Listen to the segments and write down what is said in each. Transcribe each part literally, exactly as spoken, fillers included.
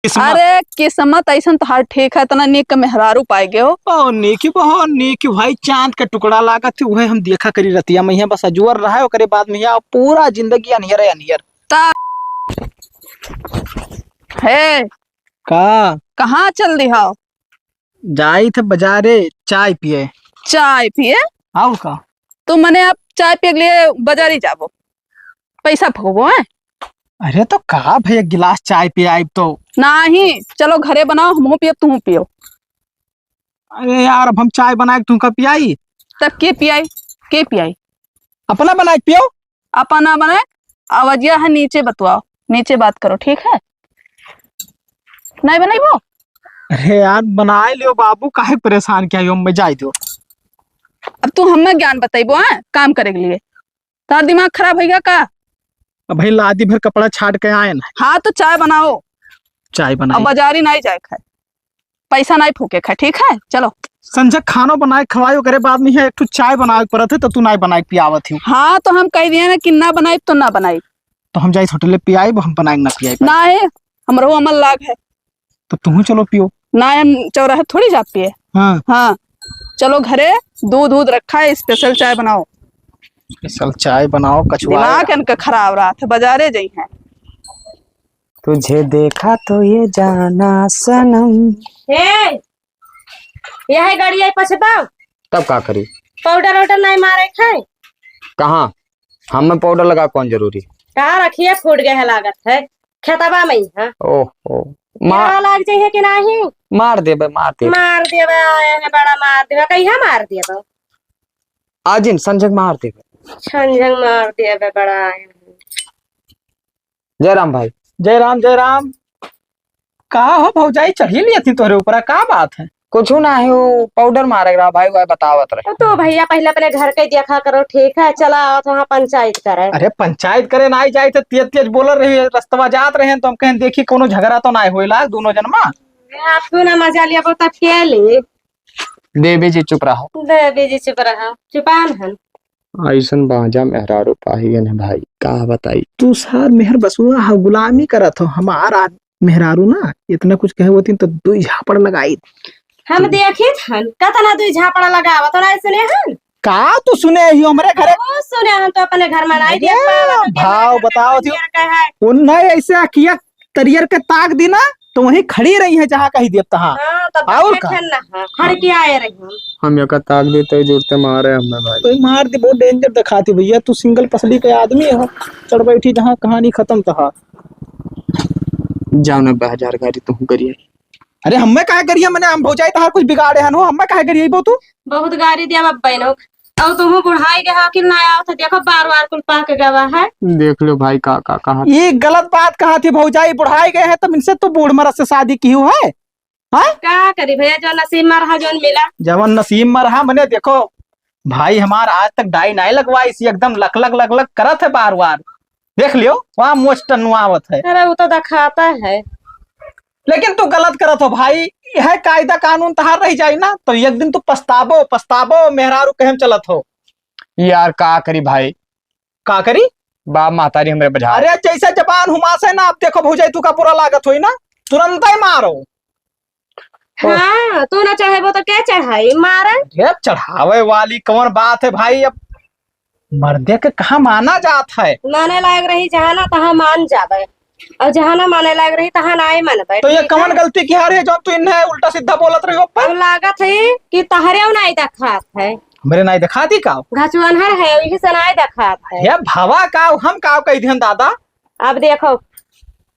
किस्मत। अरे, किस्मत अइसन तोहार ठीक है, इतना नीक मेहरारू पाए गयो। ओ, नीक, बहुत नीक भाई, चांद का टुकड़ा लागत है, उहे हम देखा करी रतिया में, यहाँ बस अजुअर रहा है, ओकरे बाद में यहाँ पूरा जिंदगी अनियर है, अनियर। ता-, हे, का? कहाँ चल दिहा? जाई थे बाजारे चाय पिए। चाय पिए? और का? तो मने आप चाय पिए के लिए बाजारी जाबो, पैसा फूकबो, हैं? अरे तो का भैया, गिलास चाय पिए आइब तो? नाही, चलो घरे बनाओ, हमहू पियब, तुहू पियो। अरे यार, अब हम चाय बनाए के तुमका पियाई? तब के पियाई? के पियाई? अपना बनाए के पियो। अपना बनाए, आवाजिया है नीचे बतवाओ, नीचे बात करो, ठीक है? नहीं बनाई वो? अरे यार, बनाए लियो बाबू, काहे परेशान किया यो, मैं जाई दो। अब तू हमें ज्ञान बताइबो, हैं, काम करे के लिए? तार दिमाग खराब होइगा का? अब भाई लादी भर कपड़ा छाट के आए ना। हाँ, तो चाय बनाओ। चाय बनाई। अब बाजारी नहीं जाए खाए, पैसा नहीं फूके खाए, ठीक है? चलो। संझा खानो बनाए खवाई, ओकरे बाद में है एक ठो चाय बनाए के परत है, तो तू नहीं बनाए के पियावत ही। हाँ, तो हम कह दिए ना कि ना बनाई तो ना बनाई। तो हम जाई होटल पे पियाई, हम बनाए के ना पियाई। ना है, हमरो अमल लाग है। तो तुहू चलो पियो। ना, हम चौराहे थोड़ी जा पिए। हाँ। हाँ, चलो घरे दूध दूध रखा है, स्पेशल चाय बनाओ। स्पेशल चाय बनाओ, कछुआ। दिमाग इनका खराब रहा था, बाजारे जाई हैं। तुझे देखा तो ये जाना सनम। ए, यह गाड़ी आई पछताओ। तब का करी? पाउडर वाउडर नहीं मारे खाए। कहाँ? हम में पाउडर लगा कौन जरूरी? का रखिए फूट गए है लागत है। खेतवा में ही है। ओहो। मार लाग जाइए कि नहीं? मार देबे, मार देबे। मार देबे, आए हैं बड़ा मार देबे, कहिया मार देबे? आज इन संझक मार देबे। संझक मार देबे, बड़ा आए हैं। जय राम भाई। जय राम, जय राम। का हो भौजाई, चढ़ी लिया थी तोरे ऊपर, का बात है? कुछ ना है, वो पाउडर मारे रहा भाई, वह बतावत रहे। तो भैया पहले अपने घर के देखा करो, ठीक है? चला आओ तो वहाँ पंचायत करे। अरे पंचायत करे ना आई जाए तो तेज तेज बोल रही है, रस्तवा जात रहे हैं तो हम कहें देखी कोनो झगड़ा तो ना होइला दोनों जन मा। आप क्यों ना मजा लिया, वो तब के लिए। देवी जी चुप रहो। देवी जी चुप रहो, चुपान हन। ऐसन बाजा मेहरारू पाही गए हैं भाई, का बताई। तू सार मेहर बसुआ हो, गुलामी करत हो, हमार आद-, मेहरारू ना इतना कुछ कहे होती तो दुई झापड़ लगाई। हम देखित हन, कतना दुई झापड़ लगावत हो, नहीं सुने हन? का तू सुने ही हमरे घरे? वो सुने हन तो अपने घर में नहीं देख अरे, पावत हो, भाव अपने घर में बताओ कोई थी। नियर का है। उन्हें ऐसे अखिया तरियर के ताक दी ना, तो वहीं खड़ी रही है जहाँ कही देव तहाँ। हाँ, तब और बैठे का? हैं ना, हाँ, खड़ के आए रही हम। हम यका ताक देते जुड़ते मारे हमें भाई। तो मार दे, बहुत डेंजर दिखाती भैया, तू सिंगल पसली के आदमी हो, चढ़ बैठी जहाँ कहानी खत्म तहा। जाओ ना, बाजार गाड़ी तुहूँ करिए। अरे हमें काहे करिए, मने हम भौजाई तहार कुछ बिगाड़े हन हो, हमें काहे करिए बो तू? बहुत गाड़ी दिया बाप बहनों। और तुहूँ बुढ़ाई गए हो कि ना आओ तो देखो बार बार कुल पाक गवा है। देख लो भाई का, का कहा। ये गलत बात कहा थी भौजाई, बुढ़ाई गए हैं तब इनसे तू बूढ़ मरद से शादी की हूँ है? हाँ? का करी भैया, जो नसीब में रहा, जोन मिला। जवन नसीब में रहा, मने देखो भाई हमार आज तक डाई नहीं लगवाई, इसी एकदम लक लक लक लक करत है बार बार। देख लियो, वहाँ मोच टनुआवत है। अरे वो तो दिखाता है। लेकिन तू गलत करत हो भाई, यह कायदा कानून तहार रह जाई ना, तो एक दिन तू पछताबो, पछताबो, मेहरारू कहे में चलत हो। यार का करी भाई? का करी? बाप महतारी हमरे बझा। अरे जैसे जबान हुमासे ना, अब देखो भौजाई तू का बुरा लागत होई ना, तुरंत ही मारो। हाँ, तू ना चढ़ेबो तो क्या चढ़ाई? मारे। ये चढ़ावे वाली कौन बात है भाई? अब मर्दे के कहाँ माना जात है? माने लायक रही जहाँ ना तहाँ मान जावे, और जहाँ ना माने लायक रही तहाँ ना ही मानबे, तो ये ठीक कौन है? गलती की हार है जो तू इन्हें उल्टा सीधा बोलत रही हो? अब लागत है कि तहरे ना ही देखात है। हमरे ना ही देखाती का? घचुअनहर है, यही से ना ही देखात है। ये भावा का, हम का कह दिहन दादा? अब देखो,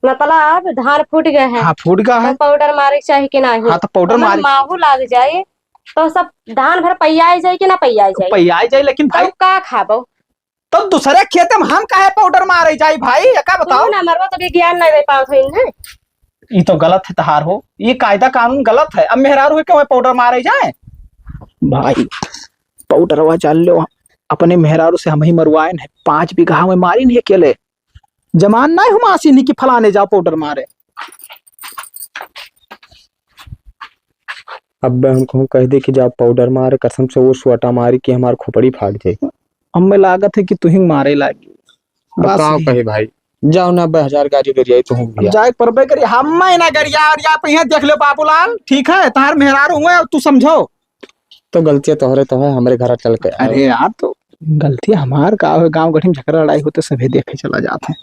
मतलब धान फूट गए हैं। हाँ, फूट गए तो हैं। पाउडर मारे के चाही कि नहीं? हाँ, तो पाउडर ओमे मारे। माहू लाग जाए तो सब धान भर पइयाई जाए कि ना पइयाई जाए? पइयाई जाए, लेकिन भाई तब का खाबो? तब दूसरे खेत में हम काहे पाउडर मारे जाई भाई, ये का बताओ? तू ना मरबो तो विज्ञान नहीं दे पावत है इन्हें। ये तो गलत है तहार हो, ये कायदा कानून गलत है। अब मेहरारू है क्यों पाउडर मारे जाए? भाई, पाउडरवा जान लो, अपने मेहरारू से हम ही मरवाए हैं, पाँच बीघा में मारी नहीं अकेले। जमान ना हुमासी नहीं कि फलाने जाओ पाउडर मारे। अब हम कहूँ कह दे कि जाओ पाउडर मारे, कसम से वो सोटा मारी कि हमार खोपड़ी फाट जाए। हमें लागत है कि तुहिं मारे लागी। अब बस का ही। कहे भाई, जाओ ना, अब्बे हजार गारी गरियाई तो हूँ अब भैया। जाए परबे करी, हम मैं ना गरिया और या पहिया देख लो बाबूलाल, ठीक है, तार मेहरारू हुए, तू समझो। तो गलतियाँ तोहरे तो है, हमरे घर चल के आओ। अरे यार, तो गलती हमार का हो, गाँव गढ़ी में झगड़ा लड़ाई होते सभे देखे चला जात है।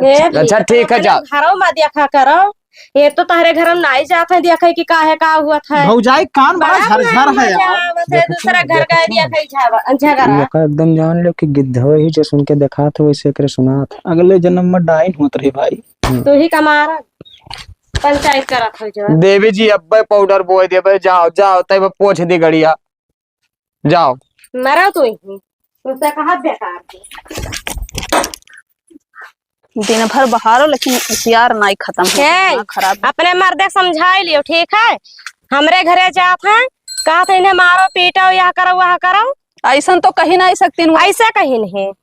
ए अच्छा, भैया, ठीक है, अपने जाओ। घरों में देखा करो, ये तो तहरे घर में नाई जात है, देखे कि काहे का हुआ था। भौजाई कान बड़ा बड़ा झरझर है यार। मजा आवत है, देखो दूसरा तो, घर देखो का तो। देखे झगड़ा, झगड़ा। ये का एकदम जान लो कि गिद्ध हो ही जो सुन के देखा था, वैसे एकरे सुना था। अगले जन्म में डाइन होत रही भाई। हम्म। तू ही का मारा पंचायत करत हो जो। देवी जी, अब्बे पाउडर बोए देबे, जाओ, जाओ, तब पोछ दी गड़िया। जाओ। मरो तू ही। तुमसे कहा बेकार थी। दिन भर बहारो, लेकिन उसियार नाई खत्म हो, हे, दिमाग खराब है। अपने मर्दे के समझाई लियो, ठीक है? हमरे घरे जात हैं, कहत हैं, "इन्हें मारो, पीटो, यह करो, वह करो।" ऐसन तो कही नाई सकतीन वो। ऐसे कही नहीं।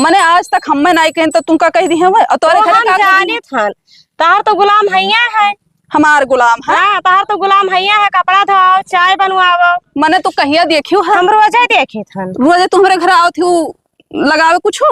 मने आज तक हमें नाई कहिन, तो तुमका कह दी है वो? और तोरे वो घरे हम का कही? जानित हन, तहार तो गुलाम हैया है। हमार गुलाम है? हाँ, तहार तो गुलाम हैया है, कपड़ा धोआओ, चाय बनवाओ। मने तू कहिया देखियो है? हम रोजे देखित हन। रोजे तू हमरे घर आवत ही, लगावे कुछ?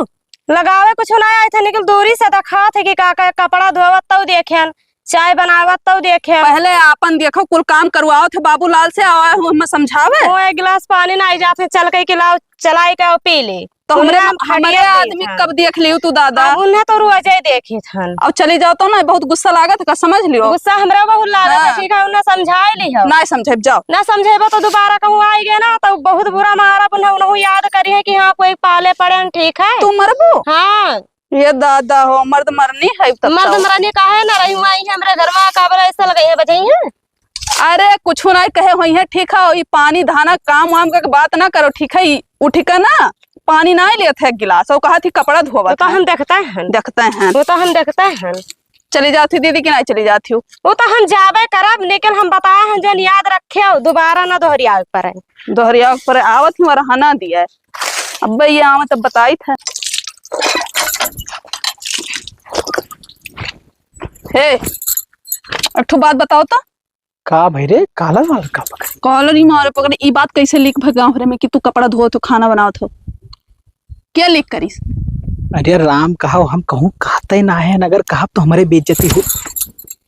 लगावे कुछ ना आए थे, लेकिन दूरी से देखा थे कि का, का कपड़ा धोवत तौ देखेन, चाय बनावत तौ देखेन। पहले आपन देखो, कुल काम करवाओ थे बाबूलाल से, आवा हो हमें समझावे। वो एक गिलास पानी ना आई जात है, चल के कि लाओ, चलाई के और पी ले। तो हमरे, उन्हें हम हमरे हटिया आदमी देत हन। कब देख लियो तू दादा? अब उन्हें तो रोजे देखित हन। और चली जाओ तो ना, बहुत गुस्सा लागत है, का समझ लियो? गुस्सा हमरा बहुत लागत है, हाँ। ठीक है, उन्हें समझाए ली हो। ना समझेब, जाओ। ना समझेबो तो दोबारा कहूँ आई गए ना, तो बहुत बुरा मारा, उन्हें, उन्हें याद करी है कि हाँ, कोई पाले पड़े हैं, ठीक है? तू मरबू? हाँ। ये दादा हो, मर्द मरनी है तब मर्द तो। मरनी काहे ना रही, वहीं हमरे घर में का बोला, ऐसा लगे है, बजाई है। अरे, कुछ नहीं कहे होई है, ठीक है, ई पानी धाना काम वाम का बात ना करो, ठीक है, ई उठ के ना पानी ना लेत है एक गिलास, और कहा थी कपड़ा धोवत तो है। हम देखते हैं। देखते हैं। वो तो हम देखते हैं। चली जाती दीदी कि नहीं चली जाती हो? वो तो हम जाबे करब, लेकिन हम बताए हैं, जन याद रखे हो, दोबारा ना दोहरियावे पड़े। दोहरियावे पड़े, आवत ही और हना दिया है। अब ये आवत, अब बताई था। हे, एक ठो बात बताओ तो। का भई रे, collar वालर का पकड़े? Collar ही मारे पकड़े। ई बात कैसे leak भई गाँव भरे में कि तू कपड़ा धोत हो, खाना बनावत हो? के leak करिस? अरे राम, कहो हम कहूँ कहते ना है, अगर कहब तो हमरे बेइज्जती हो।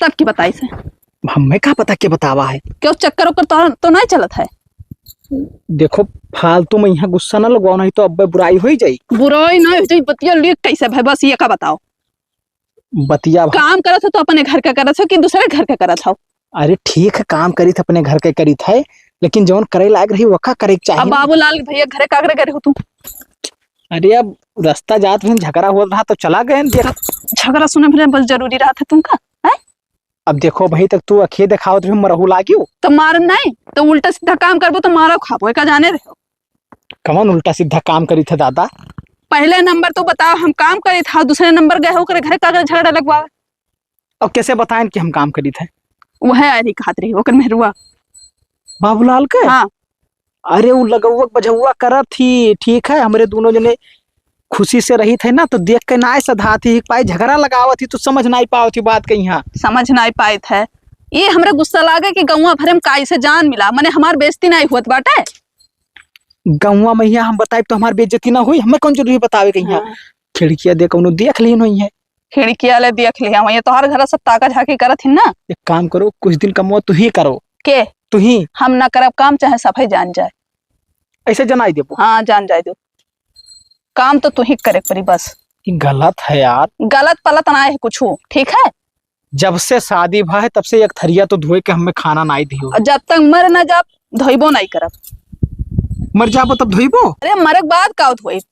तब के बताइस है? हमें का पता के बतावा है? क्यों चक्कर ओकर तो, तो नहीं चलत है? देखो, फालतू में यहाँ गुस्सा ना लगवाओ, नहीं तो अब बुराई हो ही जाई। बुराई नहीं हो जाई, बतिया leak कैसे भई, बस ये का बताओ। बतिया भा- काम करत हो तो अपने घर का करत हो कि दूसरे घर का करत हो? अरे ठीक है, काम करित अपने घर के करित है, लेकिन जौन करे लायक रही, वका करे के चाही अब ना। बाबूलाल भैया घरे का करे करे हो तू? अरे अब रास्ता जात में झगड़ा होत रहा तो चला गए देख। झगड़ा सुने में बस जरूरी रहा था तुमका, हैं? अब देखो भाई, तक तू अखे देखावत रही, मरहू लागियो। तो मारम नहीं, तो उल्टा सीधा काम करबो तो मारो खाबो, एका जाने रहो। कौन उल्टा सीधा काम करी थे दादा? पहले नंबर तो बताओ, हम काम करी था, दूसरे नंबर गए हो ओकरे घरे का झगड़ा लगवा। अब कैसे बताएं कि हम काम करी थे? वह आए रही कहत रही, ओकर मेहरुआ। बाबूलाल के? हाँ। अरे, उ लगौआ के बझौआ करत थी, ठीक है, हमरे दोनों जने खुशी से रही थे ना, तो देख के ना सधा थी, एक पाई झगड़ा लगावत थी, तो समझ नहीं पावत थी बात के यहाँ। समझ नहीं पाए थे, ये हमरे गुस्सा लागे कि गौवा भरे में काई से जान मिला, मने हमार बेइज्जती नहीं होत बाटे। गौवा में यहाँ हम बताइब तो हमार बेइज्जती ना हुई, हमें कौन जरूरी बतावे के यहाँ। हाँ। खिड़किया दे कौनो देख लीन हुई है। खिड़किया ले देख लिया, वहीं तोहर घर सब ताका झाकी करत ही ना। एक काम करो, कुछ दिन कमवा तू ही करो। के? तू ही। हम ना करब काम, चाहे सभे जान जाए। ऐसे जनाई देबो? हाँ, जान जाए दो। काम तो तू ही करे पड़ी बस। ई गलत है यार। गलत पलत ना है कुछ, ठीक है? जब से शादी भा है, तब से एक थरिया तो धोए के हमें खाना नाई दियो। जब तक मर ना जाब, धोइबो नहीं करब। मर जाबो तब धोइबो? अरे, मरे के बाद का धोइब?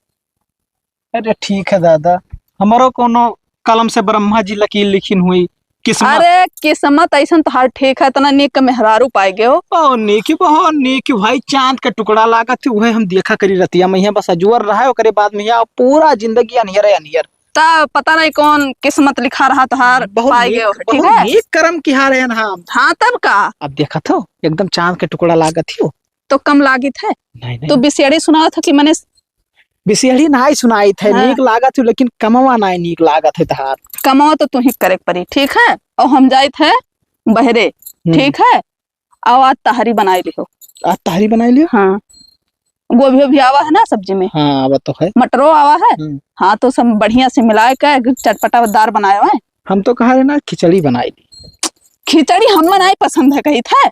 अरे, ठीक है दादा, हमरो कोनो कलम से ब्रह्मा जी लकीर लिखिन हुई, किस्मत। अरे, किस्मत ऐसन तोहार ठीक है, इतना नीक मेहरारू पाए गए हो। ओ, नीक, बहुत नीक भाई, चांद के टुकड़ा लागत है, वह हम देखा करी रतिया में, यहाँ बस अजुअर रहा है, ओकरे बाद में यहाँ पूरा जिंदगी अनियर है, अनियर। ता पता नहीं कौन किस्मत लिखा रहा तोहार, बहुत पाए नीक, गए हो, ठीक बहुत है? नीक कर्म किहा रहे हैं हम। हाँ, तब का? अब देखत हो, एकदम चांद के टुकड़ा लागत ही हो। तो कम लागित है? नहीं, नहीं। तो बिसेड़ी सुनावत हो कि मने बिसेड़ी नाई सुनाइत है, हाँ। नीक लागत हो, लेकिन कमवा नाई नीक लागत है तोहार। कमवा तो तू ही करे के पड़ी, ठीक है? और हम जाइत है बहरे, हम्म। ठीक है? आओ, आज तहरी बनाई लिहो। आज तहरी बनाई लिहो? हाँ। गोभी ओभी आवा है ना सब्जी में? हाँ, आवा तो है। मटरो आवा है? हम्म। हाँ, तो सब बढ़िया से मिलाए के एक चटपटादार बनाए हुए। हम तो कहा रहे ना, खिचड़ी बनाई ली। खिचड़ी हम बनाई पसंद है, कही थे।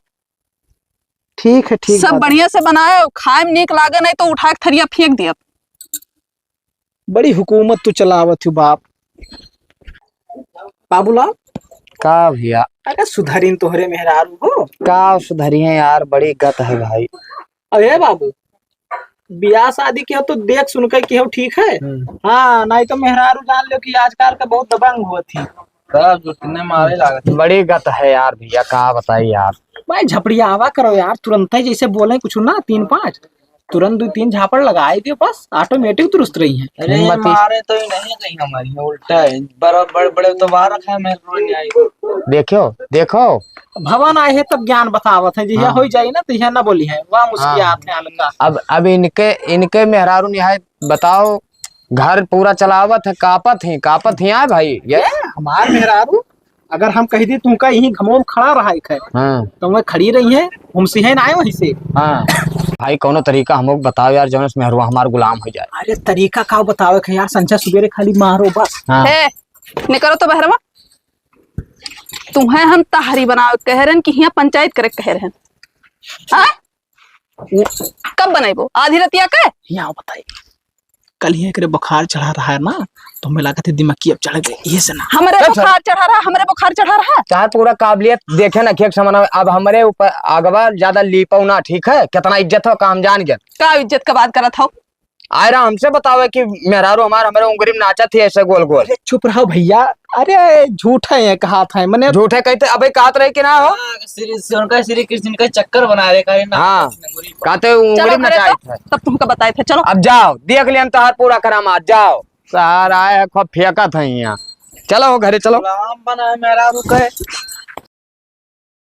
ठीक है, ठीक सब बात है। बढ़िया से बनाए, खाए में नीक लागे, नहीं तो उठा के थरिया फेंक दिया। बड़ी हुकूमत तू चलावत हो बाप। बाबूलाल। का भैया? अरे सुधरिन तोहरे मेहरारू हो। का सुधरिए यार, बड़ी गत है भाई। अरे बाबू, बियाह शादी के हो तो देख सुन के केहू ठीक है। हम्म। हाँ, नहीं तो मेहरारू जान लो कि आजकल का बहुत दबंग होत ही। सब जुटने मारे लागत। बड़ी गत है यार भैया, का बताई यार। भाई झपड़िया आवा करो यार, तुरंत ही जैसे बोले कुछ ना, तीन पाँच, तुरंत दो तीन झापड़ लगाए दियो, बस automatic दुरुस्त रही है। अरे, हिम्मत ही मारे तो ही नहीं कहीं हमारी, उल्टा है। बड़ा, बड़े, बड़े तो बाहर रखा है, मैं रोज नहीं आई। देखो, देखो। भवन आए है तब ज्ञान बतावत है, जहिया हाँ। हो जाई ना, तहिया ना बोली है, वह मुस्कियात हाँ। है हल्का। अब, अब इनके, इनके मेहरारू निहाय बताओ, घर पूरा चलावत है, कापत ही, कापत ही आए भाई, ये ये हमार मेहरारू, अगर हम कह दी तुमका यहीं घमोल खड़ा रहा एक है, हाँ। तो वह खड़ी रही है, घूमसी है ना आए वहीं से। हाँ। भाई, कौनो तरीका हमको बताओ यार, जौन से मेहरुआ हमार गुलाम हो जाए। अरे, तरीका का बतावे के यार, संझा सुबेरे खाली मारो बस। हाँ। हे, निकरो तो बहरवा। तुम्हें हम तहरी बनावे कह रहन कि हियां पंचायत करे कह रहन? हाँ? कब बनाइबो? आधी रतिया के? हियां बताई। कल ही एकरे बुखार चढ़ा रहा है ना, तो हमें लागत है दिमागी अब चढ़ गए, ये से ना। हमरे चल, चल। बुखार चढ़ा रहा, हमरे बुखार चढ़ा रहा। चाहे पूरा काबिलियत देखे ना, खेत समझ में, अब हमरे ऊपर आगवा ज्यादा लीपो ना, ठीक है? कितना इज्जत हो, काम जान गया। का इज्जत का बात करत हो? आए रहा हमसे बतावे कि मेहरारू हमार हमरे उंगरी में नाचत ही ऐसे गोल गोल। अरे चुप रहो भैया, अरे झूठ है, ये कहा था मने। झूठ है कहते, अबे कहत रहे कि ना हो। हाँ, श्री, उनका श्री कृष्ण का चक्कर बना रहे, कहे ना, हाँ। उंगरी में। कहते उंगरी चलो में घरे नाचाई चलो, था। तब तुमको बताए थे, चलो। अब जाओ, देख लियन तोहार पूरा करामात, जाओ। सार आए हैं, खूब फेंकत है यहाँ। चलो घरे चलो। गुलाम बना है मेहरारू के।